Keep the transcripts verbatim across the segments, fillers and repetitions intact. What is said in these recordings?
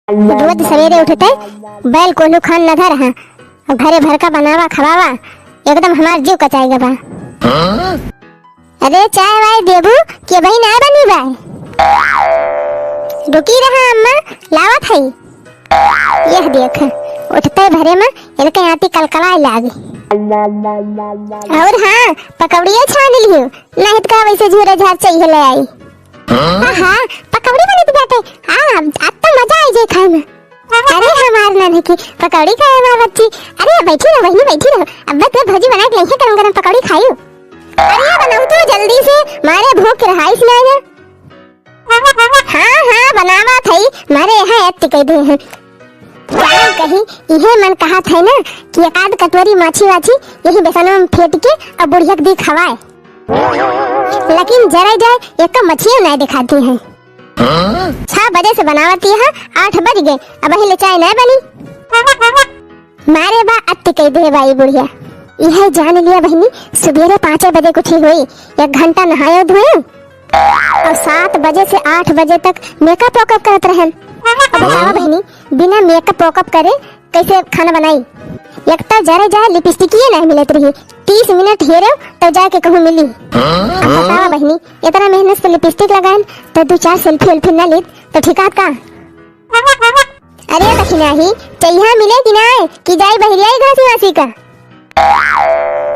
रोज सवेरे उठते बैल कोल्हू खान न धर, हाँ, अब घरे भर का बनावा खवावा, एकदम हमार जीव कचाई गवा। अरे चाय वाय देबू कि अबही नाय बनी बाय? रुकी रहा अम्मा, लावत हई। यह देख, उठते भरे में इनके आती कलकलाए लागी। और हाँ, पकौड़िया छान लियो, नहीं तो का वैसे झूरे झार चाहिए ले आई। हाँ, हाँ, पकौड़ी बनत बाटे। हाँ, आज तो मजा आई जाए खाए में। अरे हमार नानी की पकौड़ी खाए हमार बच्ची। अरे बैठी रहो बहिनी, बैठी रहो। अब बस भौजी बना के लइहे गरम गरम पकौड़ी खायू। अरे बनाओ तो जल्दी से, मारे भूख रहाइस ना है। हाँ, हाँ, बनावा थई, मारे यहाँ एत्ती कह दे हैं। क्या कही, इहे मन कहा था ना कि एक आध कटोरी माछी वाछी यही बेसनवा में फेंट के और बुढ़िया के दी खवाए। लेकिन जरा जाए एक मछियो नहीं दिखाती है। छह बजे से बनावती है, आठ बज गए, अबही ले चाय नहीं बनी। मारे बा अत्ती कह दे बाई बुढ़िया। यह जान लिया बहिनी, सुबेरे पाँचे बजे उठी हुई, एक घंटा नहायो धोयो और सात बजे से आठ बजे तक मेकअप वेकअप करत रहन। अब बतावा बहिनी, बिना मेकअप वेकअप करे कैसे खाना बनाई? एक तो जरे जाए लिपस्टिकिये नहीं मिलत रही, तीस मिनट हेरे तो जाके कहूँ मिली। अब बतावा बहिनी, इतना मेहनत से लिपस्टिक लगाएन तो दो चार सेल्फी उल्फी न लीत तो ठीक आत का? अरे दखिनाही, चइहा मिले कि नाय कि जाई बहिरियाई घासी वासी का?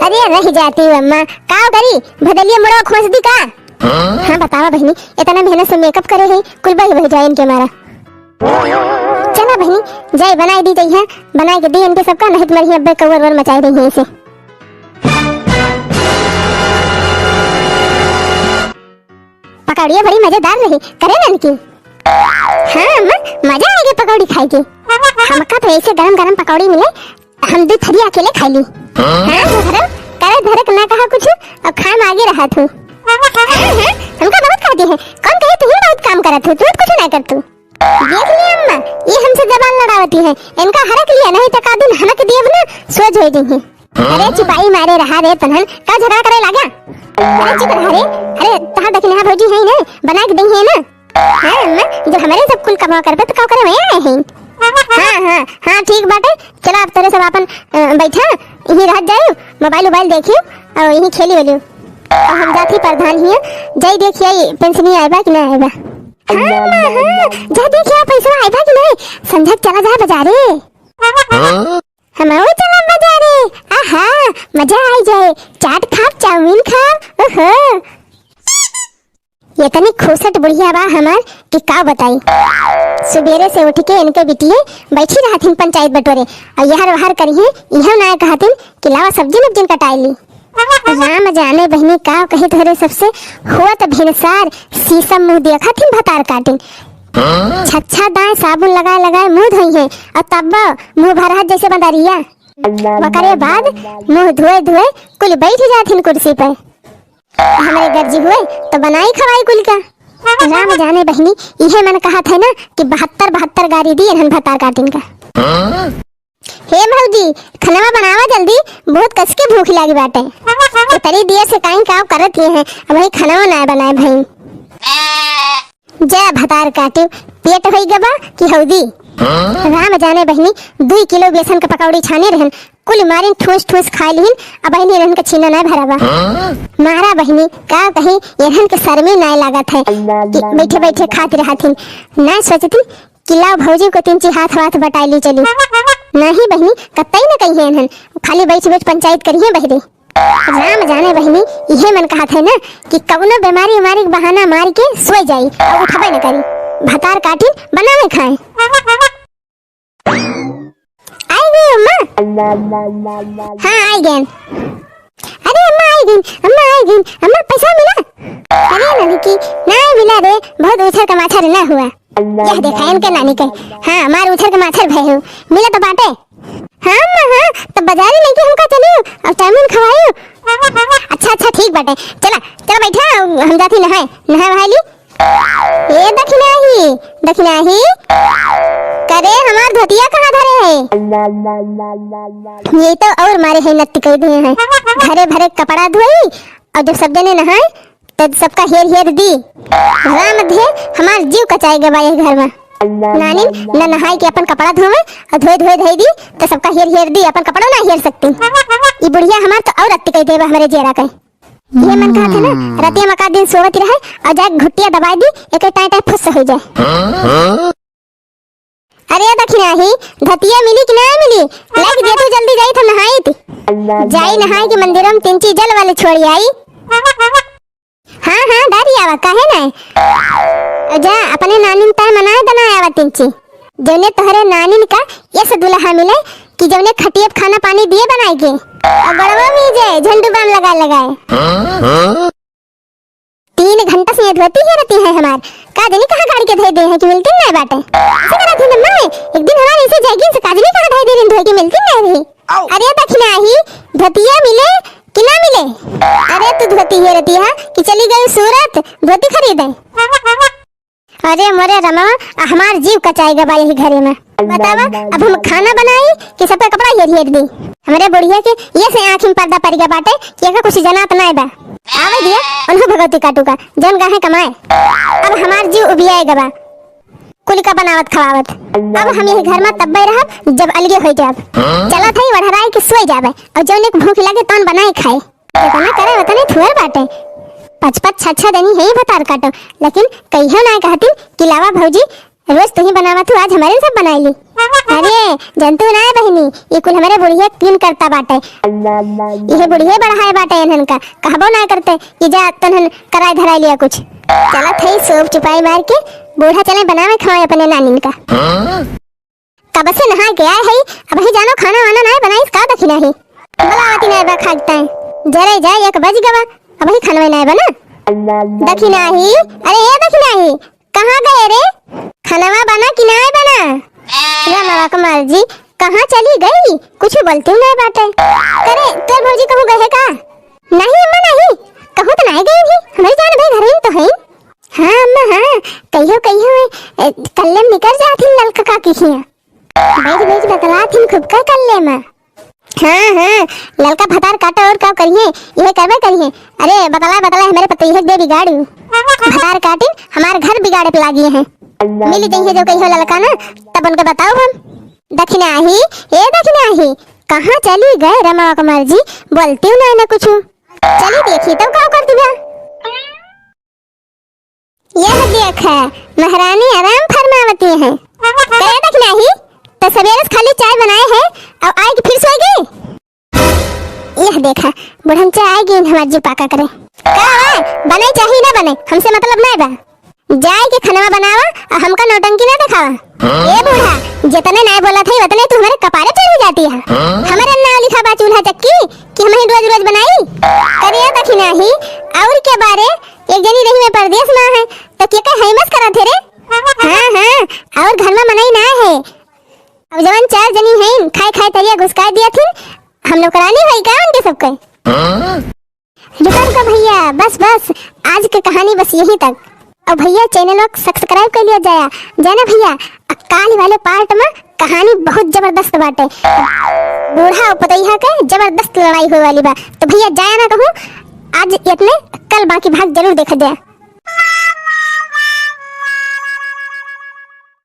अरे रह जाती हूँ अम्मा, का करी, भदलिया मुड़वा खोस दी का? हाँ बतावा बहिनी, इतना मेहनत से मेकअप करे है, कुल बही बही जाए इनके मारा। चला बहिनी, जाए बनाई दी जइहा, बनाई के दी इनके सबका, नहीं तो मरिया अब्बे कौर वर मचाए रही है इसे। पकौड़िया बड़ी मजेदार रही, करे नानकी? हाँ अम्मा, मजा आएगी पकौड़ी खाए के। हमका तो ऐसे गरम गरम पकौड़ी मिले, हम दो थरिया अकेले खा ली। हाँ धरम, करे धरक ना कहा कुछ, अब खाए में आगे रहा तू। हाँ, हाँ, हमका बहुत खाती है, कौन कहे तू ही बहुत काम करत हो, तू कुछ ना कर तू। देख लिया अम्मा, ये हमसे जबान लड़ावती है, इनका हरक लिया नहीं तो का दिन हनक दिए ना, सोच हो जाइए। अरे चुपाई मारे रहा रे तनहन, का झगड़ा करे लाग्या? अरे चुप रहा रे। अरे तहार दखिनहा भौजी है ना, बना के दई है ना। हाँ अम्मा, जब हमारे सब कुल कमावा करबे तो का करे वहीं आए हैं। हाँ हाँ हाँ ठीक बाटे, चला अब तोरे सब आपन अ, बैठा, यहीं रह जाओ, मोबाइल उबाइल देखियो और यहीं खेली वेलियो। और हम जाती प्रधान हिया, जाई देखिए पेंशनी आए बा कि ना आए बा। हाँ अम्मा हाँ, जा देखिए पैसा आए बा कि नहीं, संझा के चला जा बाजारे। हम वो चला बाजारे। आहा, मजा आई जाए, चाट खाब, चाउमीन खाब। ओहो, इतनी खूसट बुढ़िया बा हमार कि का बताई। सुबेरे से उठ के इनके बिटिये बैठी रहथिन पंचायत बटोरे, और यहर वहर करिहे, इहो ना कहथिन कि लावा सब्जी नब्जिन कटाई ली। राम जाने बहिनी का कही तोहरे सबसे, हुआ त भिनसार शीशम मुँह देखथिन भतार काटिन। छच्छा दाएं साबुन लगाए लगाए मुँह धोई है, और तब मुँह भरहत जैसे बंदरिया। ओकरे बाद मुँह धोए धोए कुल बैठ जाथिन कुर्सी पे। हमरे गर्जी हुए तो बनाई खवाई कुल का। राम जाने बहिनी, इहे मन कहत है ना कि बहत्तर बहत्तर गारी दी इन्हन भतार काटिन का। हे भौजी, खनवा बनावा जल्दी, बहुत कस के भूख लागी बाटे। इतनी देर से काई काव करत ये हैं, अबही खनवा ना बनाए भई। जय भतार काटिव, पेट होई गबा कि हौदी। राम जाने बहिनी, दुई किलो बेसन के पकौड़ी छाने रहन, कुल मारिन ठूस ठूस खाए लिहिन, अब बहिनी रहन के छीना ना भरावा। मारा बहिनी, का कही, एरहन के शर्मे नाय लागत है कि बैठे बैठे खात रहथिन। ना सोचथिन कि लाओ भौजी को तीन ची हाथ वाथ बटाई ली चली। नहीं बहिनी, कतई न कही है एरहन, खाली बैठ बैठ पंचायत करिए बहिरी। राम जाने बहिनी, इहे मन कहत है ना कि कउनो बेमारी उमारी के बहाना मार के सोए जाई और उठबे न करी। भतार काटिन बनावे खाए। आई गई अम्मा? हाँ, आई गई। अरे अम्मा आई गई, अम्मा आई गई, अम्मा पैसा मिला? अरे नानी की, ना मिला रे, बहुत उछर का माछा रे ना हुआ। यह देखा इनके नानी के। हाँ, मार उछर के माछर भय हो। मिला तो बाटे। हाँ अम्मा, हाँ, तो बाजारी लेके हमका चलियो और चाउमीन खवाइयो। अच्छा, अच्छा, ठीक बाटे। चला, चला बैठा, हम जाती नहाए, नहाए वहाए ली। ए दखिनाही, दखिनाही, करे हमार धोतिया कहाँ धरे है? ये तो और मारे है नत्ती कह दिए हैं। घरे भरे कपड़ा धोई और जब सब जने नहाए, तब सबका हेर हेर दी। राम धे, हमार जीव कचाए गवा ये घर में। नानिन न नहाए के अपन कपड़ा धोवे और धोए धोए धई दी तो सबका हेर हेर दी, अपन कपड़ा ना हेर सकती। ई बुढ़िया हमार तो और अत्ती कई देबा हमरे जेरा के। ये मन कहत है ना, रतिया में का दिन सोवत रहे और जाए घुटिया दबाई दी, एक टाए टाए फुस हो जाए। अरे दखिनाही, धतिया मिली कि ना मिली? लाइक दे तू, जल्दी जाई तो नहाई थी। जाई नहाई के मंदिरों में तीन चीज जल वाले छोड़ी आई। हाँ, हाँ, डारी आवा, काहे ना? जा, अपने नानिन ताय मनाए दना आवा तिनची। जौने तोहरे नानिन का ये से दुल्हा मिले कि जौने खटिया पे खाना पानी दिए बनाए के। और गड़वा भी जे झंडू बाम लगा लगाए। तीन घंटा से ये धोती हेरती है हमार। का जनी कहाँ गाड़ी के धोए दे हैं कि मिलती नहीं बाटे। ऐसे करा थी ना, एक दिन हमारे ऐसे जाएगी से का जनी कहाँ धोए दे रही धोए के मिलती नहीं रही। अरे दखिनाही, धोतिया मिले कि ना मिले? अरे तू धोती हेरती है कि चली गई सूरत धोती खरीदे। अरे मोरे रमवा, आ हमार जीव कचाई गबा यही घरे में। बतावा, अब हम खाना बनाई कि सबका कपड़ा हेर हेर दी? हमरे बुढ़िया के ये से आँखी में पर्दा पड़ गया बाटे कि एका कुछ जनात नाय बा। आवे दिया, उन्हों भगवती काटू का, जौन गाहे कमाए। अब हमार जीव उबियाए गबा। कुल का बनावत खवावत। अब हम यही घर में तब्बे रहब, जब अलगे हो जाब। चलत हई वढ़राई के सोए जाबे, और जौन एक भूख लगे तौन बनाए खाए। जितना करे उतने थुअर बाटे। पच पच छह छह देनी है भतार काटो, लेकिन कहियो ना कहतिन कि लावा भौजी, रोज तुही बनावत हूँ, आज हमारे सब बनाई ली। अरे जंतु ना है बहिनी, ये कुल हमारे बुढ़िया तीन करता बाटे। ये बुढ़िया बढ़ाए बाटे इन्हन का, कहबो ना करते कि जा तनहन कराए धराए लिया कुछ। चलत है सूप चुपाई मार के, बूढ़ा चले बनावे खवाए अपने नानिन का। कब से नहा के आए है, अबही जानो खाना वाना नाय बनाइस का दखिनाही? बनावती नाय बा खाकताए। जरे जाए एक बज गवा, अबही खानवा नाय बना। दखिनाही, अरे ए दखिनाही, कहाँ गए रे? खानवा बना कि नाय बना? रमवा कुमार जी, कहाँ चली गई? कुछ बोलती नाय बाटे। करे, तोर भौजी कहूँ गए है का? नहीं अम्मा नहीं, कहूँ तो नाय गई भी, हमारी जान भाई घर ही तो है। हाँ अम्मा हाँ, कहियो कहियो ए, कल्ले में निकर जात ही ललका काकी हिया। बैठ बैठ बतलात ही खूब का कल्ले में। हाँ हाँ, ललका भतार काटो और का करिए, यह करबे करिए। अरे बतला बतला हमारे पति यह दे बिगाड़ी। भतार काटिन हमार घर बिगाड़े पे लागी है। मिल जाइए जो कहियो ललका ना, तब उनके बताओ हम। दखिनाही, ए दखिनाही, कहाँ चली गए रमा कुमार जी? बोलती हूँ ना, ना कुछ। चली देखी तब का करती बा। यह देख, महारानी आराम फरमावती है। करे दखिनाही, तो सवेरे से खाली चाय बनाए है, अब आए के फिर सोए गई। यह देखा, बुढ़न चाय आए गई हमार जी पाका करे। का बा? बने चाही ना बने, हमसे मतलब ना बा। जाए के खनवा बनावा, आ हमका नौटंकी ना दिखावा। ए बूढ़ा, जितने ना बोला थे, उतने तू हमारे कपारे चढ़ी जाती है। हमारे नाव लिखा बा चूल्हा चक्की, कि हम ही रोज रोज बनाई? करे दखिनाही, और के बारे एक जनी रही में परदेस में है, तो के का है मत करा थे रे? हाँ, हाँ, और घर में मनई ना है। अब जवन चार जनी हैं, खाए खाए तरिया घुसकाए दिया थी, हम नौकरानी होई का उनके सबके? रुका, रुका भैया, बस, बस, आज के कहानी बस यहीं तक। और भैया, channel को subscribe कर लिया जाया, जाना भैया, अब काल वाले part में कहानी बहुत जबरदस्त बाटे। बूढ़ा और पतोहिया के जबरदस्त लड़ाई होए वाली बा। तो भैया, जाया ना कहूँ, आज इतने, कल बाकी भाग जरूर देखा जाए।